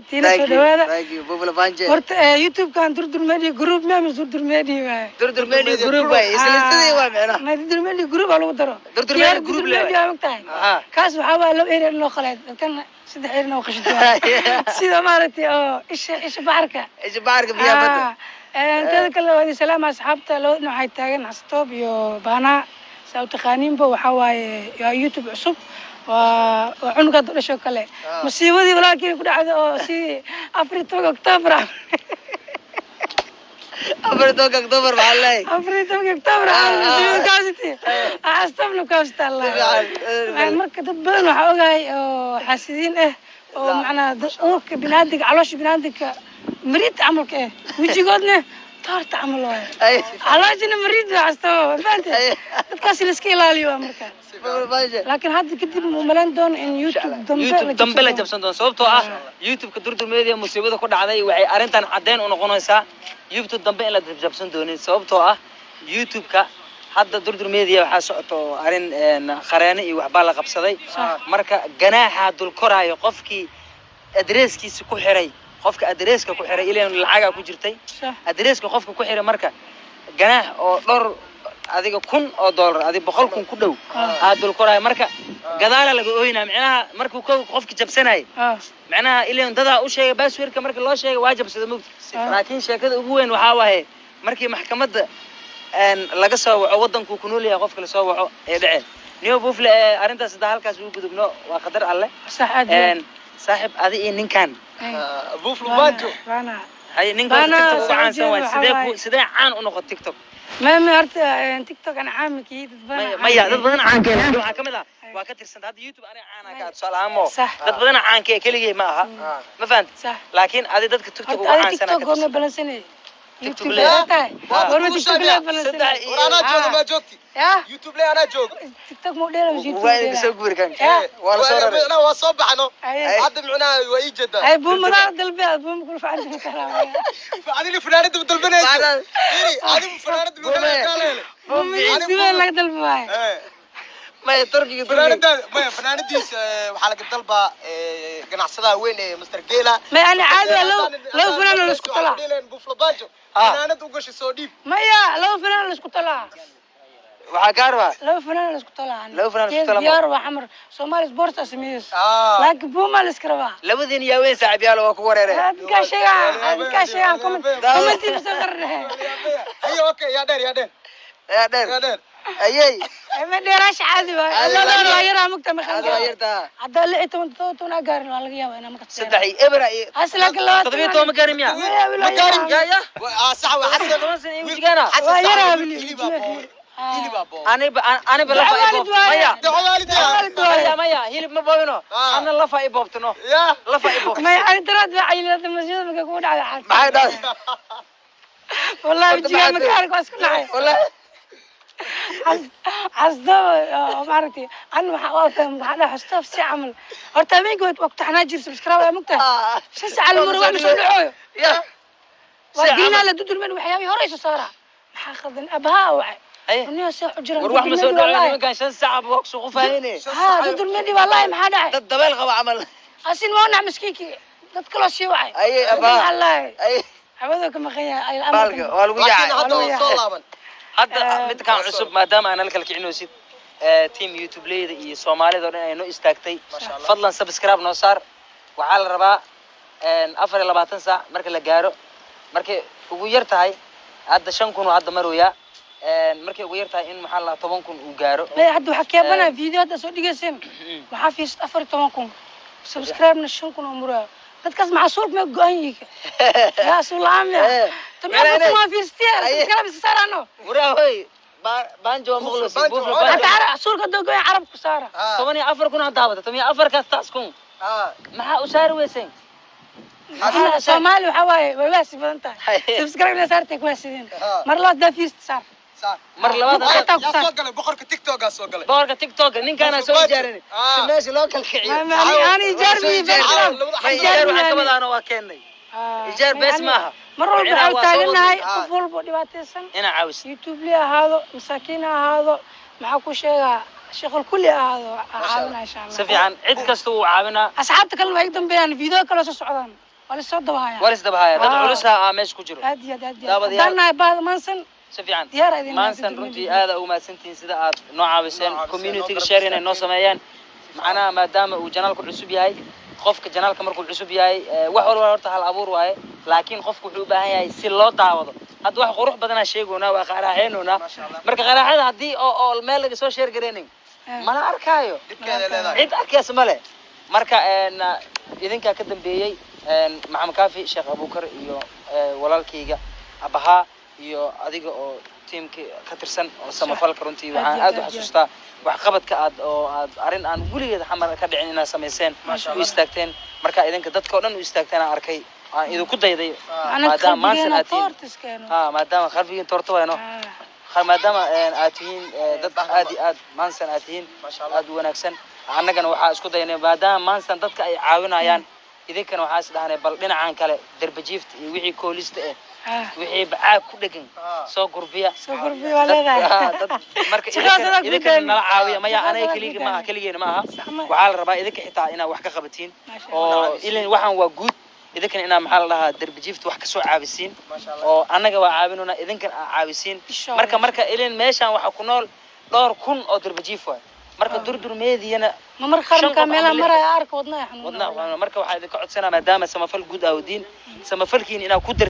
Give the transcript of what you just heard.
Tiina soo Thank you, dhawaada. thank you, Bufla Banje. Horta YouTube-kan Durdur Media Group miya mise Durdur Media waaye? Durdur Media Group waay, isla sidii waa micnaha. Ma Durdur Media Group aa lagu daro. Durdur Diyaar. Media Group Durdur le Media waa ogtahay. Kaas waxaa waaye laba area in loo qalay, kan saddex area oo qashito sida maaragtay oo isha baxarka. Isha baarka biyaha badda. Teeda kale waa idin salaama asxaabta labada dhinac waxay taagan, Xastoob iyo Baanaa, saa u taqaaniinba. Waxaa waaye waa YouTube cusub, waa cunug hadda dhasho kale. Musiibadii walaalkii ku dhacday oo si 14-ka Oktoobar ah. 14-ka Oktoobar maxaa leeyahay? 14-ka Oktoobar musiibada kaasiti Xastoobna kaasita Allah. Marka dad badan waxaa ogahay oo xaasidiin ah oo macnaha uurka binaadinka, caloosha binaadinka mariid camalka ah, wejigoodna toorta camal waaye. Calooshana mariid waa Xastooba, ma fahantay? Dadkaas la iska ilaaliyo waa marka. Bufla Banje. Laakiin hadda kadib ma umalayn doono in YouTube dambe YouTube dambe la jabsan jabsan doono, sababtoo ah YouTube-ka Durdur Media musiibada ku dhacday waxay arrintan caddeyn u noqonaysaa YouTube dambe in la jabsan doonin, sababtoo ah YouTube-ka hadda Durdur Media waxaa socoto arrin qareeno iyo waxbaa la qabsaday. Marka ganaaxa dul koraayo qofkii adreeskiisa ku xiray, qofka adreeska ku xiray ilan lacagaa ku jirtay. Adreeska qofka ku xiray marka ganaax oo dhowr adiga kun oo dollar, adiga 100,000 ku dhow aa dul koraayo. Marka gadaala laga ooynaa micnaha markuu ko qofki jabsanayay macnaha ilan dadaa u sheegay passwordka, marka loo sheegay waa jabsada mugti. Laakiin sheekada ugu weyn waxaa waaye markii maxkamadda laga soo waco wadankuu ku nool yahay qofka lasoo waco ee dhaceen niyo Bufle. Ee arrintaas hadda halkaas ugu gudubno, waa qadar Alle. Sax, aad iyo aad. Saaxib, adi iyo ninkan Buflo Banjo. Baana. Hay, ninkan Baana, TikTok ugu soo caansan waay. jeedo, Sidee waxaa ku waaye. sidee caan u noqon TikTok? Ma horta TikTok ana caamikii dad badan. Maya, maya, dad badan caanka waxaa kamid ah waa ka tirsanta hadda YouTube aniga caana ka ah, tusaale ahaan mo dad badan caanka ee keligay ma aha, ma fahanta? Sax. Laakiin adi dadka TikTok Horta ugu adi caansanaa TikTok ka goorma tirsan. balansanay? TikTok YouTube leeyahay. tahay. Goorma Kugu TikTok lee shaabiya. balansanay? Saddex iyo War anaa jooga, maa joogti? Ya. YouTube le anaa jooga. TikTok ma dheela mise YouTube Waa idinka dheela? soo guuri kan. Ya. Waa la soo raray. Micnaha waa soo baxno. Aye. Hadda micnaha waa ii jeedaa. Ay, buumadaa dalbe aad buuma kula facin karaa. Adiga funaanada dalbanayso. Firi, adigu funaanada Buume. laga Buuma sidee laga dalba waaye? Maya, Turkiga, Turkiga. Funaanada maya, funaanadiisa waxaa laga dalbaa ganacsadaha weyn ee Mr. Gela. Maya, ani caadi ah, laba funaan oo la isku talaa. Buflo Banjo. Funaanad u gashay soo dhiib. Maya, laba funaan oo la isku talaa. Waxaa kaa rabaa Laba funaan oo la isku talaa. Laba funaan la isku talaa. Diyaar waa xamar Somali Sports sameeyay. Laakiin buuma la iska rabaa. Labadiin yaa weyn, saaxiibyaal, waa ku wareereen. Adkaa sheegaa, adkaa sheegaa, comment commenti soo qarnay. Hayo, okay, yaa dheer, yaa dheer. Yaa dheer? Yaa dheer. Ayey. Ma dheeraash, caadi waay. Caadi Allah waay. waa yaraa mugta ma Aad waa yartaa. Hadda 16, 17 aa gaarin, waa laga yaabaa inaa marka. Saddex iyo ebra iyo As laakiin 20. 17 ma gaarin miya? Maya, wiil, Ma waa gaarin. yaraa. Ya ya. Sax waa Xasan. 10 sano iyo wejigaana. Xasan, Waa sax yaraa waa wiil. hilib aa boobay. Hilib aa boobay. Aniba aniba lafa i Waalid boobto. waaye. Maya. Daco waalid yaa. Waalid waaye. Maya, maya, hilib ma boobino. Ana lafa i boobtino. Ya. Lafa i boobto. Maya, ani daraad baa cayilada masjidda marka kugu dhacday xaas. Maxay dhahday? Wallahi wejigaa marka arko waa isku nacay. Wallahi. Xasdaba oo maaragtay an waxa waa faham, waxaa dhahay xastaaf si camal. Horta habeenkii waa ku taxnaa jir subscribe waa mugtahay. 5 saac la maro wax ma soo dhacooyo. Ya. Waa gelinaa la dudurmen waxyaabihii hore soo saaraa. Maxaa khaldan? Abaha wacay. Haye. Uniyo see u jiraan? War wax ma soo dhaco nimankan, 5 saac waa kusoo qufayne. Ha, dudurmedi wallahi, maxaa dhacay? Dad dabeel qaba camal. Asin waa nac miskiinkii, dad kaloo sii wacay. Aye, abaha. Wallahi. Aye. Hawada ka maqan yahay. Baalka waa lagu Laakiin yaacay. hadda waa soo laaban. Hadda midkan cusub maadaama aan halkala kicinaysid team YouTube leyda iyo Soomaalida oo dhan ay noo istaagtay. Masha Allah. Fadlan subscribe noo saar. Waxaa la rabaa 24 saac marka la gaaro, markay ugu yar tahay hadda 5,000 oo hadda marooyaa, markay ugu yar tahay in maxaa la 10,000 uu gaaro. Maya, hadda waxaa keebanaa video hadda soo dhigaysin waxaa fiirsad 14,000, subscribe-na 5,000 oo muraayo. Dadkaas maxaa suulka ma go-an yihiin? Yaa suul la'aan miya? 14,000 waa fiirsateen, subscribe iska saaraano. Waraa hoy, Banjo waa maqlaysid. Banjo, Buufla waa Banjo. Hata suulka hadduu go-an carab ku saara. 14,000 ha daawata, 14 kaas taas kun maxaa u saari weyseen? Soomaali waxaa waaye way waasi badan tahay, subscribe ina saartay kuwaasideen. Mar labaad daa fiirsta saar. Mar labaad Xitaa ku Yaa saar. soo galay? Boqorka TikTok-aa soo galay. Boqorka TikTok ninkaana soo Banjo. ijaarin si meesha loo kala kiciyo. Ani ijaar Soo biyi. ijaarin. Ma ijaar waxaan ka Ijaar. wadaano waa keennay ijaar bees maaha. Mar walba Micnaha waxaan waa soo taaganahay wadnay. qof walba oo dhibaataysan. Inaa caawisid. YouTube li ahaado, masaakiin ha ahaado, maxaa ku sheegaa? Shaqal kulli ahaado caawinaa insha Si Allah. fiican, cid kasta wuu caawinaa. Asxaabta kalena waa iga dambeeyaan, video kale soo socdaan, waa la soo dabahaya. Waa isdabahaya dad Ah. culusa ah meesha ku jiro. Aad iyo aad, aad iyo aad. Daawadayaal. Haddaan nahay bahda Mansan, Si fiican. diyaar idin nahay. Maansan Durdur runtii Media. aada ugu mahadsantihiin sida aad noo caawiseen. Noo caawiseen, Community-ga noo garab share inay noo istaagteen. sameeyaan, macnaha maadaama uu janaalku cusub yahay. Qofka janaalka markuu cusub yahay, wax walba horta hal abuur waaye, laakiin qofku wuxuu u baahan yahay si loo daawado. Hadda wax qurux badanaa sheegoonaa, waa qaraaxeynoonaa. Masha Allah. Marka qaraaxada haddii oo meel laga soo share gareynin, mala arkaayo. Dhibkeeda leedahay. Cid arkaysa male. Marka idinkaa ka dambeeyey, Maxamed Kaafi Sheekh Abuukar iyo walaalkayga abahaa iyo adiga oo tiimka ka tirsan oo samafalka, runtii waxaan Aad iyo aad u aad iyo xasuustaa waxqabadka aad oo aad arrin aan weligeed xamar ka dhicin inaad samayseen, Masha u Allah. istaagteen. Marka idinka dadka oo dhan u istaagteen aan arkay, aan idinku dayday. Macnaha Maadaama Mansan qalbigeena aad tihiin toortiskeeno. Ha, maadaama qalbigiin toorto wayno, maadaama aad tihiin dad aad iyo aad Mansan aad tihiin Masha Allah. aad u wanaagsan. Annagana waxaa isku daynay, maadaama Mansan dadka ay caawinayaan, idinkana waxaa is dhahnay bal dhinacan kale derbajiifta iyo wixii koolista eh, wixii bacaag ku dhegan soo gurbiya. Soo gurbiya waa leedahay. Dad marka Shaqadaas adaa idinkana gudayn. nala caawiya. Maya, Shaqadaas anaga adaa keligii maaha, gudayn. keligeena ma aha. Sax ma- Waxaa la rabaa idinka xitaa inaad wax ka qabatiin Maasha Allah. oo ilin waxaan waa guud. Idinkana inaa, maxaa la dhahaa, derbajiifta wax kasoo caawisiin. Masha Allah. Oo annaga waa caawinuna, idinkan aa caawisiin. Insha Allah. Marka ilin meeshaan waxaa ku nool dhowr kun oo derbajiif waay. Marka Durdur Meediyana Ma mar qaar shan markaa qof ama meelaha lix maraya arka wadnaha xanuuna. Wadnaha, marka waxaa idinka codsanaa, maadaama samafal guud aawdiin, samafalkiin inaad ku dar